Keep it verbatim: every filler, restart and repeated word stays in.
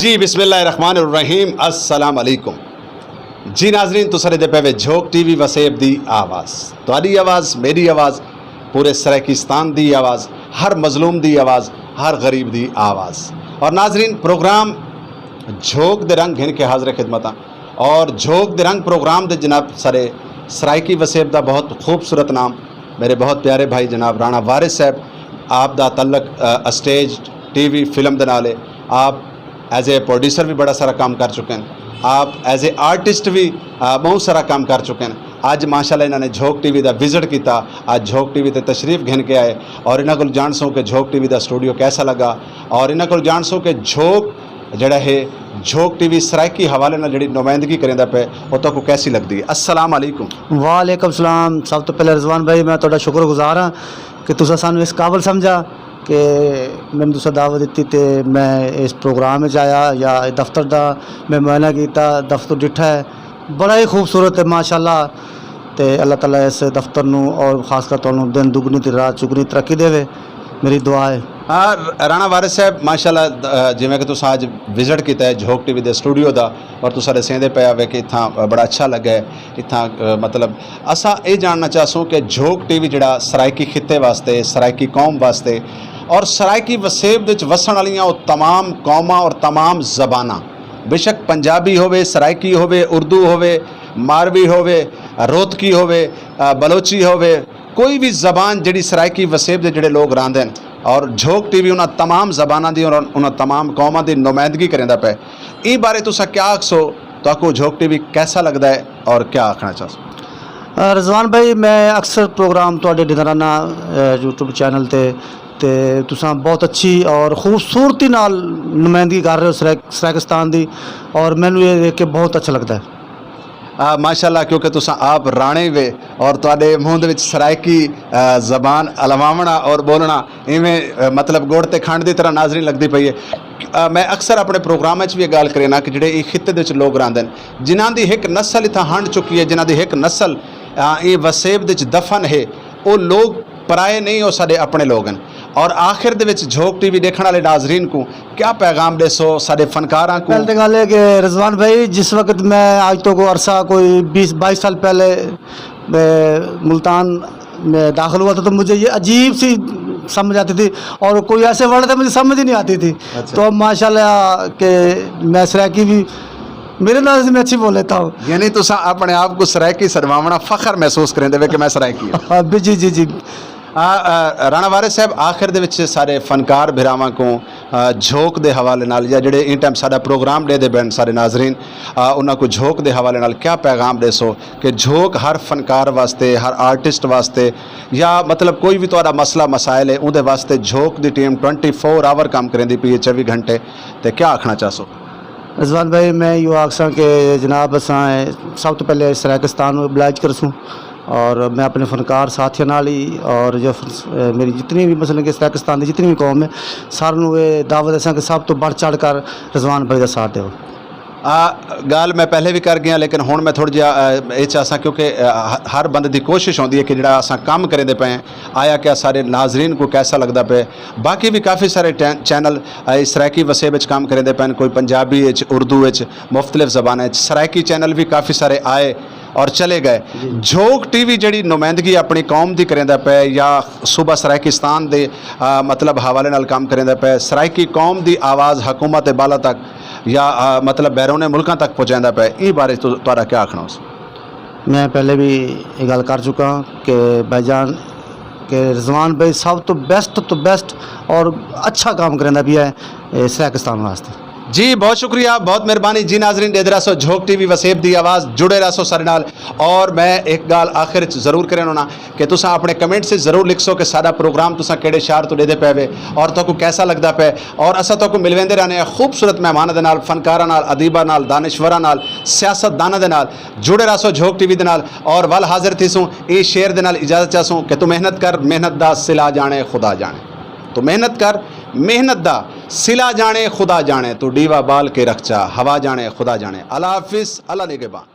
جی، بسم اللہ الرحمن الرحیم۔ السلام علیکم۔ جی ناظرین، تساں ݙیہدے پئے وے جھوک ٹی وی وسیب دی آواز، تہاݙی آواز، میݙی آواز، پورے سرائیکستان دی آواز، ہر مظلوم دی آواز، ہر غریب دی آواز۔ اور ناظرین، پروگرام جھوک دے رنگ گھن کے حاضر خدمت ہاں۔ اور جھوک دے رنگ پروگرام دے جناب سارے سرائیکی وسیب دا بہت خوبصورت نام، میرے بہت پیارے بھائی جناب رانا وارث صاحب، آپ دا تعلق، آ، اسٹیج، ٹی وی، فلم دے نال ہے۔ آپ ایز اے پروڈیوسر بھی بڑا سارا کام کر چکے ہیں، آپ ایز اے آرٹسٹ بھی، آ، بہت سارا کام کر چکے ہیں۔ اج ماشاءاللہ انہاں نے جھوک ٹی وی دا وزٹ کیتا، اج جھوک ٹی وی تے تشریف گھن کے آئے اور انہاں کول جانسوں کہ جھوک ٹی وی دا سٹوڈیو کیسا لگا اور انہاں کول جانسوں کہ جھوک جڑا ہے جھوک ٹی وی سرائیکی حوالے نال جڑی نمائندگی کریندا پئے، او تہاکوں کیسی لگدی ہے؟ السلام علیکم۔ وعلیکم السلام۔ سب توں پہلے رضوان بھائی، میں تہاݙا شکر گزار ہاں کہ تساں سانوں اس قابل سمجھا کہ مینوں تساں دعوت ݙتی تے میں اس پروگرام وچ آیا یا دفتر دا میں معائنہ کیتا، دفتر ݙٹھا ہے، بڑا ہی خوبصورت ہے ماشاءاللہ۔ تے اللہ تعالیٰ اس دفتر نوں اور خاص کر تہاݙوں دن دگنی تے رات چگنی ترقی ݙیوے، میری دعا ہے۔ ہاں، رانا وارث صاحب، ماشاءاللہ، آ، جیویں کہ تساں اج وزٹ کیتا ہے جھوک ٹی وی دے سٹوڈیو دا اور تساں ݙسیندے پئے وے کہ اتھاں بڑا اچھا لڳا ہے، اتھاں، آ، مطلب، اساں اے جاننا چاہسوں کہ جھوک ٹی وی جڑا سرائیکی خطے واسطے، سرائیکی قوم واسطے اور سرائیکی وسیب دے وچ وسݨ والیاں او تمام قوماں اور تمام زباناں، بے شک پنجابی ہووے، سرائیکی ہووے، اردو ہووے، ماروی ہووے، روہتکی ہووے، آ، بلوچی ہووے، کوئی بھی زبان جڑی سرائیکی وسیب دے جڑے لوگ راہندے ہن اور جھوک ٹی وی انہاں تمام زباناں دی اور انہاں تمام قوماں دی نمائندگی کریندا پئے۔ ایں بارے تساں کیا آکھسو؟ تہاکوں جھوک ٹی وی کیسا لگدا ہے اور کیا آکھنا چاہسو؟ آ، رضوان بھائی، میں اکثر پروگرام تہاݙے ݙیہدا رہنا، آ، یوٹیوب چینل تے، تے تساں بہت اچھی اور خوبصورتی نال نمائندگی کر رہے ہو سرائیک-، سرائیکستان دی، اور مینوں یہ دیکھ کے بہت اچھا لگدا ہے۔ آ، ماشاءاللہ، کیونکہ تساں آپ رانے وے اور تہاݙے منہ دے وچ سرائیکی، آ، زبان الواوݨا اور ٻولݨا ایویں، آ، مطلب ڳڑ تے کھنڈ دی طرح ناظرین لڳدی پئی ہے۔ آ، میں اکثر اپݨے پروگرام وچ وی یہ ڳالھ کرینا کہ جڑے ایں خطے دے وچ لوگ راہندے ہن، جنہاں دی ہک نسل اتھاں ہنڈ چکی ہے، جنہاں دی ہک نسل، آ، ایں وسیب دے وچ دفن ہے، او لوگ پرائے نہیں، او ساݙے اپݨے لوگ ہن۔ اور آخر دے وچ جھوک ٹی وی ݙیکھݨ والے ناظرین کوں کیا پیغام ݙیسو؟ ساݙے فنکاراں کوں؟ پہلے تو ڳالھ ہے کہ رضوان بھائی، جس وقت میں آج تو کو عرصہ کوئی بیس بائیس سال پہلے، میں ملتان میں داخل ہوا تھا، تو مجھے یہ عجیب سی سمجھ آتی تھی اور کوئی ایسے ورڈ تھے مجھے سمجھ ہی نہیں آتی تھی۔ اچھا۔ تو اب ماشاءاللہ کہ میں سرائیکی بھی میرے انداز سے میں اچھی بول لیتا ہوں۔ یعنی تساں اپݨے آپ کوں سرائیکی سݙواوݨا فخر محسوس کریندے وے کہ میں سرائیکی ہاں۔ ہاں، جی، جی، جی۔ آ، آ، رانا وارث صاحب، آخر دے وچ سارے فنکار بھراواں کوں، آ، جھوک دے حوالے نال یا جڑے ایں ٹائم ساݙا پروگرام ݙیہدے پئے ہن سارے ناظرین، آ، انہاں کوں جھوک دے حوالے نال کیا پیغام ݙیسو کہ جھوک ہر فنکار واسطے، ہر آرٹسٹ واسطے یا مطلب کوئی وی تہاݙا مسئلہ مسائل ہے، اوندے واسطے جھوک دی ٹیم ٹوئنٹی فور آور کم کریندی پئی ہے، چووی گھنٹے، تے کیا آکھݨا چاہسو؟ رضوان بھائی، میں ایہو آکھساں کہ جناب، اساں سب توں پہلے سرائیکستان نوں ابلاج کرسوں اور میں اپݨے فنکار ساتھیاں نال ہی اور جو فن-، میری جتنی بھی، مثلاً کہ سرائیکستان دی جتنی بھی قوم ہے، سارے نوں یہ دعوت دیساں کہ سب توں بڑھ چڑھ کر رضوان بھائی دا ساتھ ݙیو۔ آ ڳالھ میں پہلے بھی کر ڳیا، لیکن ہݨ میں تھوڑا جہا، آ، یہ چاہساں، کیونکہ، آ، ہ-، ہر بندے دی کوشش ہوندی ہے کہ جڑا اساں کم کریندے پئے ہیں، آیا کیا سارے ناظرین کوں کیسا لڳدا پئے۔ باقی بھی کافی سارے ٹین-، چینل، آ، سرائیکی وسیب وچ کم کریندے پئے ہن، کوئی پنجابی وچ، اردو وچ، مختلف زباناں وچ۔ سرائیکی چینل بھی کافی سارے آئے اور چلے گئے۔ جی۔ جھوک ٹی وی جڑی نمائندگی اپݨی قوم دی کریندا پئے یا صوبہ سرائیکستان دے، آ، مطلب حوالے نال کم کریندا پئے، سرائیکی قوم دی آواز حکومت بالا تک یا، آ، مطلب بیرون ملکاں تک پہنچیندا پئے، ایں بارے تو، تہاݙا کیا آکھݨا ہوسی؟ میں پہلے بھی یہ گل کر چکا ہاں کہ بھائی جان کہ رضوان بھائی سب تو بیسٹ تو بیسٹ اور اچھا کام کریندا پیا ہے، اے، سرائیکستان واسطے۔ جی، بہت شکریہ، بہت مہربانی۔ جی ناظرین، ݙیہدے رہسو جھوک ٹی وی وسیب دی آواز، جڑے رہسو سارے نال۔ اور میں ایک ڳالھ آخر وچ ضرور کرݨا کہ تساں اپݨے کمنٹس وچ ضرور لکھسو کہ ساݙا پروگرام تساں کیڑھے شہر توں ݙیہدے پئے وے اور تہاکوں کیسا لڳدا پئے۔ اور اساں تہاکوں ملویندے رہنے ہیں خوبصورت مہماناں دے نال، فنکاراں نال، ادیباں نال، دانشوراں نال، سیاست داناں دے نال۔ جڑے رہسو جھوک ٹی وی دے نال اور ول حاضر تھیسوں ایں شعر دے نال اجازت چاہسوں کہ توں محنت کر، محنت دا صلہ جاݨے خدا جاݨے۔ توں محنت کر، محنت دا صلہ جاݨے خدا جاݨے، توں ݙیوا ٻال کے رکھ چا، ہوا جاݨے خدا جاݨے۔ اللہ حافظ، اللہ نگہبان۔